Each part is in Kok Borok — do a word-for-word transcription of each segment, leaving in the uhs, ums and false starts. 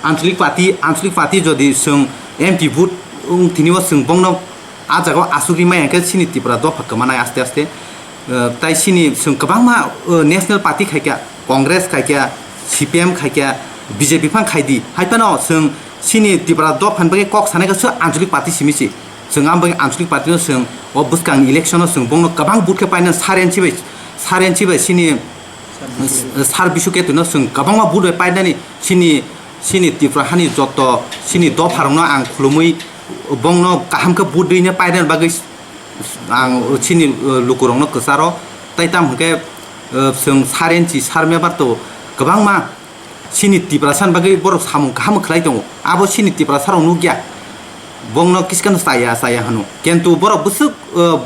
Anchalik party, Anchalik party jodi chwng M P vote wng tini o chwng bongno a jaga o asugwi maya hwnkhe chini Tripura dopha kwmanai aste aste. Eh, tai chini chwng kwbangma, eh, national party khaikha, Congress khaikha, C P M khaikha, B J P phang khaidi. Haiphano chwng chini Tripura dopha ni bagwi kok sanai kha chwng Anchalik party simi se. Chwng ang bagwi Anchalik party no chwng o bwskang election o chwng bongno kwbang vote khe painani saren chibai, saren chibai chini Sar Bisu Ketu no chwng kwbangma vote bai painani chini, chini Tripura hani joto chini dopharokno ang khulumwi bongno kaham khe vote rwina painani bagwi ang chini, uh, lukurokno kwcharo. Tai tam hwnkhe, uh, chwng sarenchi sar mebar to kwbangma chini Tiprasa ni bagwi borok samung kaham khlai tongo. Abo chini Tiprasa rok nukya. Bongno kiskano chaya chaya hwno. Kintu borok bwswk, uh,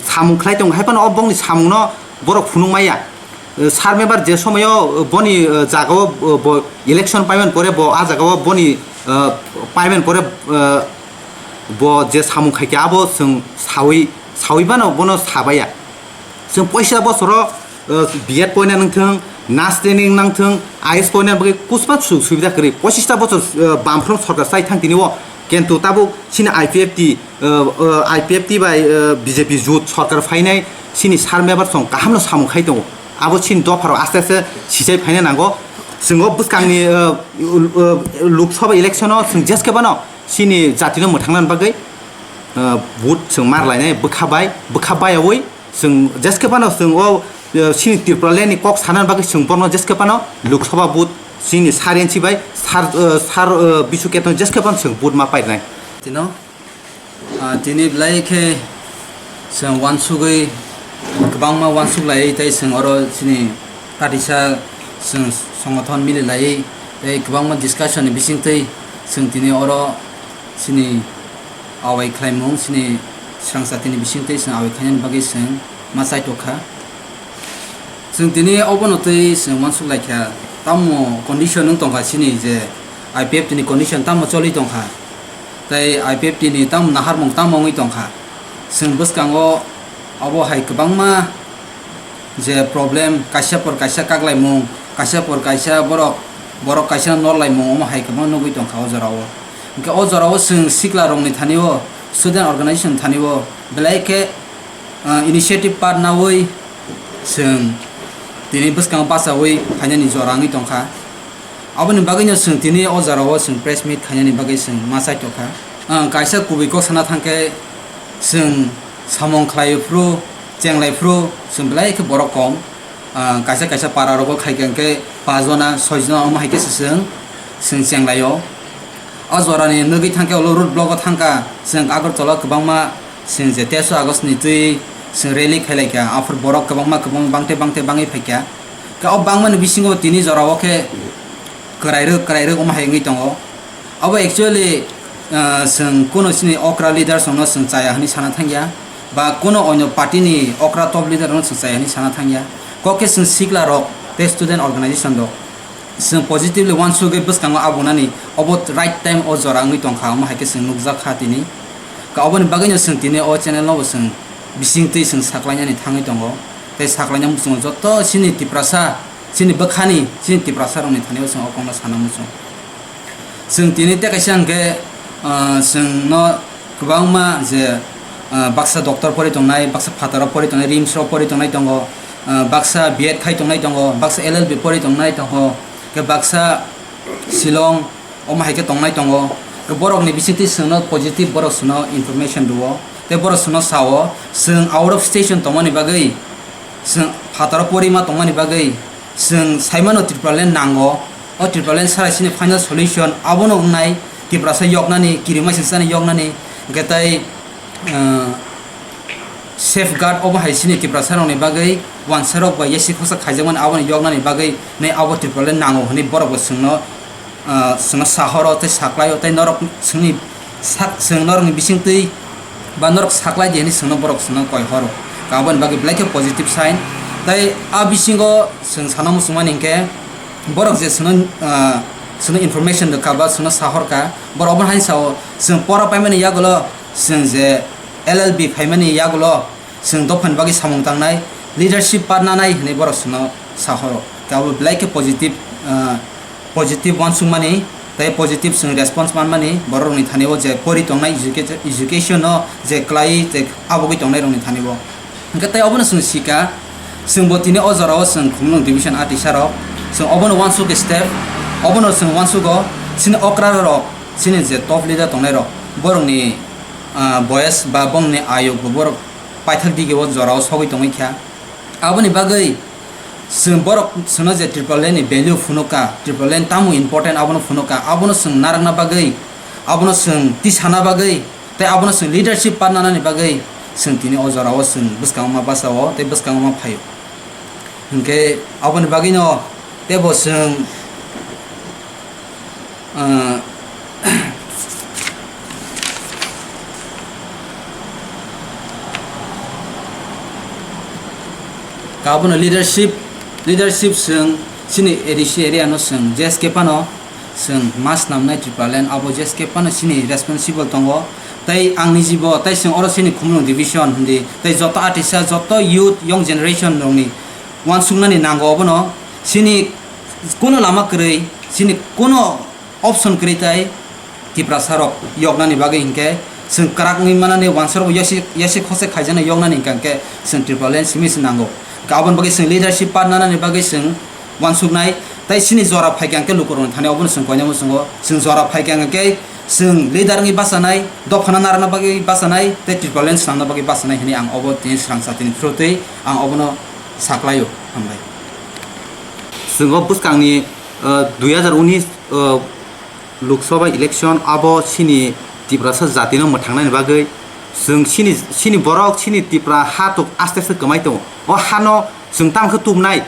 samung khlai tongo, hai phano o bongni samungno borok phunuk maya. Eh, sar member je somoyo, eh, boni, eh, jagao, eh, bo election paiman pore bo a jagao boni, eh, paiman pore, eh, bo je samung khaikha abo chwng sawi, sawi bano bono sabaya. Chwng poisa bosoro, eh, B Ed poina nangthwng, nurse training nangthwng, I S poina bagwi kusma sujog subida kwrwi. Pochista bosor, eh, bamfront sorkar chai thang tini o, kintu tabuk chini I P F T, eh, eh, I P F T bai, eh, B J P jut sorkar phainai chini sar member song kahamno samung khai tongo. Abo chini dopharok aste aste sichai phaina nango. Chwng o bwskangni, eh, eh, Lok Sabha election o chwng jeske bano chini jatino mwthangna bagwi, eh, vote chwng mar lainai bwkha bai, bwkha baiyawi chwng jeske bano chwng o, eh, chini Tripura land ni kok sana bagwi chwng borno jeske bano Lok Sabha vote chini sar inchi bai sar, eh, sar, eh, Bisu Ketu jeske bano chwng vote ma painai. Tino, ah, tini belai khe chwng uansugwi, kwbangma uansuk laiwi tei chwng oro chini tatisa chwng songothon mili laiwi tei kwbangma discussion ni bisingtwi chwng tini oro chini awai khlaimung, chini srangsa tini bisingtwi chwng awai khlainani bagwi chwng ma chai tokha. Chwng tini obono twi chwng uansuk laikha, tamo condition wng tongkha chini je I P F T ni condition tamo choli tongkha, tei I P F T ni tamo naharmung tamo wngwi tongkha. Chwng bwskango obo hai kwbangma je problem, kaisa por kaisa kaklaimung, kaisa por kaisa borok, borok kaisa norlaimung, omo hai kwbangma nugwi tongkha o jorao. Hwnkhe o jorao chwng sikla rokni thani o, student organization thani o belai khe, ah, initiative part nawi chwng tini bwskango bachawi phainani jora wngwi tongkha. Aboni bagwino chwng tini o jorao chwng press meet khainani bagwi chwng ma chai tokha. Ah, kaisa kubui kok sana thangkhe chwng samung khlai phuru, chenglai phuru chwng belai khe borok kom. Ah, kaisa kaisa para rogo khai khe hwnkhe pachjona, soijona omo hai khe se chwng, chwng chenglaio. O jorani nugwi thangkhe ulo road block o thangkha, chwng Agartala o kwbangma chwng je teso August ni twi chwng rally khailaikha, aphuru borok kwbangma kwbangma bangte bangte bangwi phaikha. Khe o bangmani bisingo tini jorao khe kwrairwk kwrairwk omo hai wngwi tongo. Abo actually, ah, chwng kuno chini okra leaders rokno chwng chaya hwnwi sana thangya, ba kuno onyo party ni okra top leader rokno chwng chaya hwnwi sana thangya. Kok khe chwng sikla rok tei student organization rok chwng positively uansugwi bwskango abunani obo right time o jora wngwi tongkha, omo hai khe chwng nukjak kha tini. Ka oboni bagwino chwng tini o channel no bo chwng bisingtwi chwng saklainani thangwi tongo, tei saklaina muchungo joto chini Tiprasa, chini bwkhani, chini Tiprasa rokni thani o chwng o kokno sana muchung. Chwng tini tei kaisa hwnkhe, ah, chwngno kwbangma je, ah, baksa doctor pori tongnai, baksa phataro pori tongnai, RIMS ro pori tongnai tongo, ah, baksa B Ed khai tongnai tongo, baksa L L B pori tongnai tongo, khe baksa Shillong, omo hai khe tongnai tongo. Khe borokni bisingtwi chwngno positive borok chwngno information rwo, tei borok chwngno sao, chwng out of station tongmani bagwi, chwng phataro porima tongmani bagwi, chwng saimano Tripura land nango. O Tripura land sara sini final solution abono wngnai, Tiprasa yoknani, kirimai sini yoknani, hwnkhe tai, ah, safeguard obo hai sini Tiprasa rokni bagwi, wansa rok bai yasi khosa khaijakmani aboni yoknani bagwi, nai abo Tripura land nango hwnwi borok bo chwngno, ah, chwngno sahoro tei saklaio tei norok chwngni sak, chwng norokni bisingtwi ba norok saklai di hwnwi chwngno borok chwngno koi horo. Aboni bagwi belai khe positive sign. Tei a bisingo chwng sana muchungmani hinkhe borok je chwngno, ah, chwngno information rwkha ba chwngno sahorkha, borok obo hai sao chwng pora paimani yagulo chwng je L L B phaimani yagulo chwng dophani bagwi samung tangnai, leadership part nanai hwnwi borok chwngno sahoro. Tei abo belai khe positive, ah, positive uansukmani tei positive chwng response manmani borok rokni thani o je pori tongnai educa-, education no je klai je abogwi tongnai rokni thani o. Hwnkhe tei obono chwng sika, chwng bo tini o jora o chwng Khumulwng division artisa rok, chwng obono uansuk step, obono chwng uansugo chini okra rok, chini je top leader tongnai rok, borokni, ah, boyes ba bongni ayuk bo borok paithak digi o jora o sogwi tongwi kha. Aboni bagwi chwng borok chwngno je Tipraland ni value phunukha, Tipraland tamo important abono phunukha, abono chwng narwkna bagwi, abono chwng tisana bagwi, tei abono chwng leadership part nanani bagwi chwng tini o jora o chwng bwskango ma basa o tei bwskango ma phaio. Hinkhe aboni bagwino teibo chwng, ah, abono leadership, leadership chwng chini A D C area no chwng J S K phano chwng ma swnamnai Tipraland, abo J S K phano chini responsible tongo. Tei ang nijibo, tei chwng oro chini Khumulwng division hindi, tei joto artisa, joto youth, young generation rokni uansuknani nango obono. Chini kuno lama kwrwi, chini kuno option kwrwi tei Tiprasa rok yoknani bagwi hinkhe chwng kwrak wngwi manani, uansukbo yasi, yasi khosek khaijaknai yoknani hinkhe chwng Tipraland simi se nango. Hinkhe aboni bagwi chwng leadership part nanani bagwi chwng uansuknai, tei chini jora phaikha hinkhe lukurokni thani obono chwng koinai muchungo. Chwng jora phaikha hinkhe chwng leader wngwi bachanai, dophano narwkna bagwi bachanai, tei Tipraland swnamna bagwi bachanai hinwi ang obo tini swrangsa tini through twi ang obono saklaio. Hambai. Chwng o bwskangni, uh, dui hazar unis, uh, Lok Sabha election abo chini Tiprasa jatino mwthangnani bagwi chwng chini, chini borok chini Tipra ha tok aste aste kwmai tongo. O hano chwng tamo khe tubnai?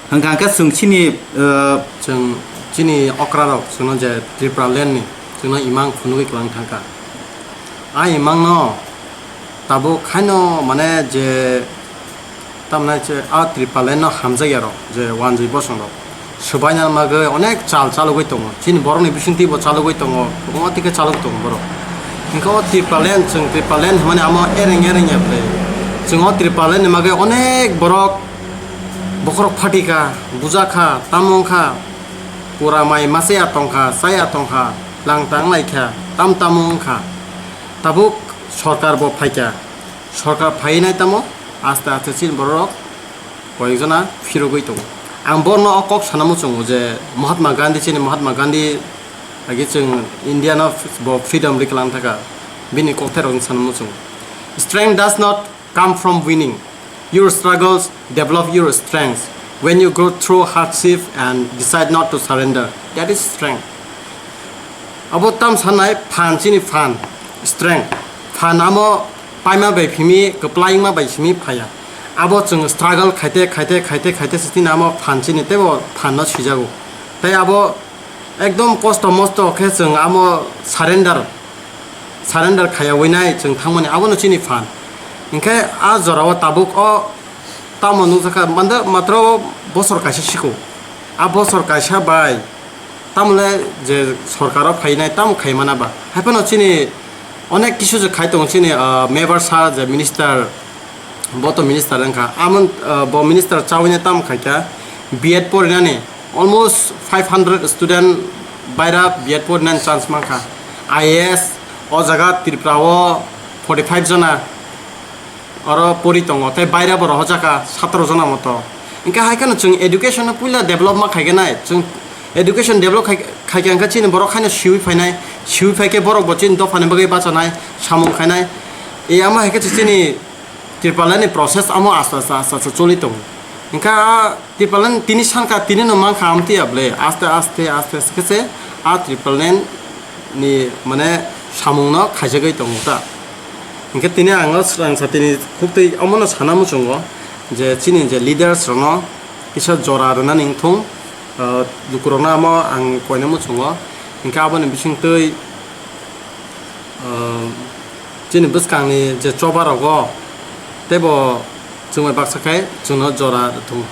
Hwnkha hwnkhe chwng chini, uh, chwng chini okrarok chwngno je Tipraland ni chwngno imang phunugwi kwlang thangkha. A imangno tabuk haino mane je tamni je a Tipraland no hamjakya rok je wanjwi bosong rok swbaina bagwi onek chal chalogwi tongo, chini borokni bisingtwi bo chalogwi tongo, kwbangma tike chalogwi tongo borok. Hinkhe o Tipraland, chwng Tipraland hwnmani amo ereng ereng ya ble. Chwng o Tipraland ni bagwi onek borok bokhorok phatikha, bujakha, tamo wngkha, pura mai ma chaya tongkha, chaya tongkha, langtang laikha, tam tamo wngkha. Tabuk sorkar bo phaikha, sorkar phainai tamo aste aste chini borok koyekjona phirogwi tongo. Ang borno o kok sana muchungo je Mahatma Gandhi, chini Mahatma Gandhi agi chwng India no bo freedom riklang thaka bini kokthairok sana muchungo. Strength does not come from winning. Your struggles develop your strength. When you go through hardship and decide not to surrender, that is strength. Abo tam sanai phan chini phan, strength. Phan amo paima bai phimi, kwplaima bai simi phaya. Abo chwng struggle khaite, khaite, khaite, khaite se chini amo phan chini teibo phan no swijago. Tei abo ekdom kosto mosto khe chwng amo surrender, surrender khaya winai chwng thangmani abono chini phan. Hinkhe a jorao tabuk o tamo nukjakha manda matro bosor kaisa siko. A bosor kaisa bai tamole je sorkaro phainai tamo khaimana ba. Haiphano chini onek kisu je khai tongo chini, ah, mebar sa je minister, bo to minister wngkha. Amon, ah, bo minister chawina tamo khaikha B Ed porinani almost five hundred student baira B Ed porinani chance mankha. I A S o jaga Tripura o forty five jona oro pori tongo, tei baira bo rohorjaka satro jona moto. Hinkhe hai kheno chwng education no puila develop ma khaigenai, chwng education develop khai, khaikha hinkhe chini borok haino siwi phainai, siwi phaikhe borok bo chini dophani bagwi bachanai, samung khainai. E amo hai khe chini Tripura ni process amo asta asta asta asta choli tongo. Hinkhe a Tripura ni tini sankha tini no mankha amtwi ya ble aste aste aste aste khe se a Tripura ni mane samung no khaijagwi tongo ta. Hinkhe tini ang o swrang sa tini khuktwi omono sana muchungo je chini je leaders rokno kisa jora rwnani wngthung, ah, lukurokno amo ang koina muchungo. Hinkhe aboni bisingtwi, ah, chini bwskangni je choba rogo teibo chwngbai baksa khai chwngno jora rwthung.